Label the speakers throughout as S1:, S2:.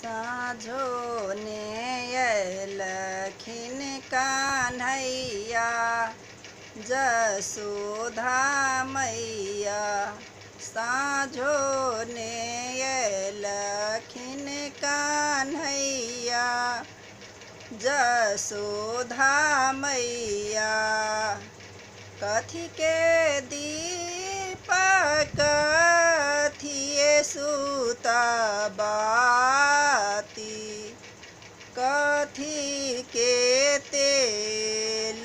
S1: साँझो ने अयलखिन कान्हैया जसोधा मैया। साँझो ने अयलखिन कान्हैया जसोधा मैया। कथीके दीपक कथिए सुता बाती, कथीके तेल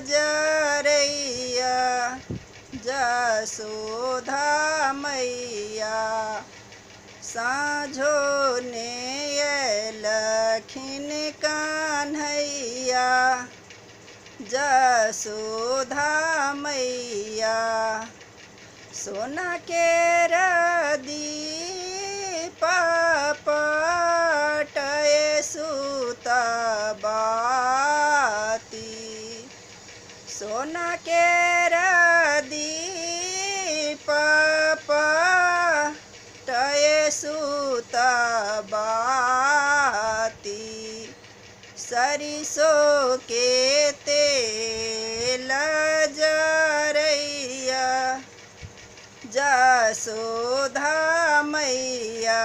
S1: जरैया जसोधा मैया। साँझो ने अयलखिन कान्हैया जसोधा मैया। सोना केर दीप पटय सुत बाती, सोना केर दीप पटय सुत बाती, सरिसो के तेल जरैया जसोधा मैया।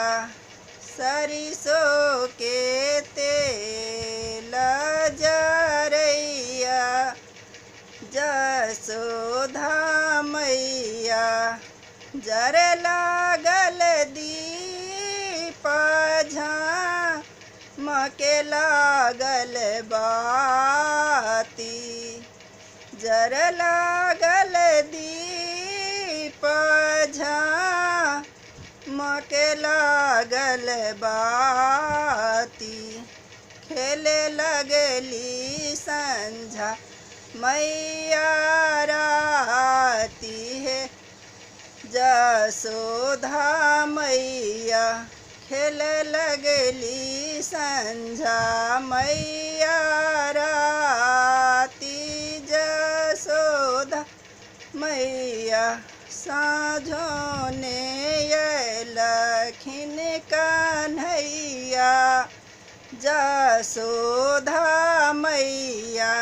S1: सरिसो के तेल जरैया जसोधा मैया। जर लागल दीप झामके लागल बाती, जर लागल दीप झामके लागल बाती। खेले लगली संझा मैया राती हे जसोधा मैया। खेले लगली संझा मैया राती जसोधा मैया। साँझो ने अयलखिन कान्हैया जसोधा मैया।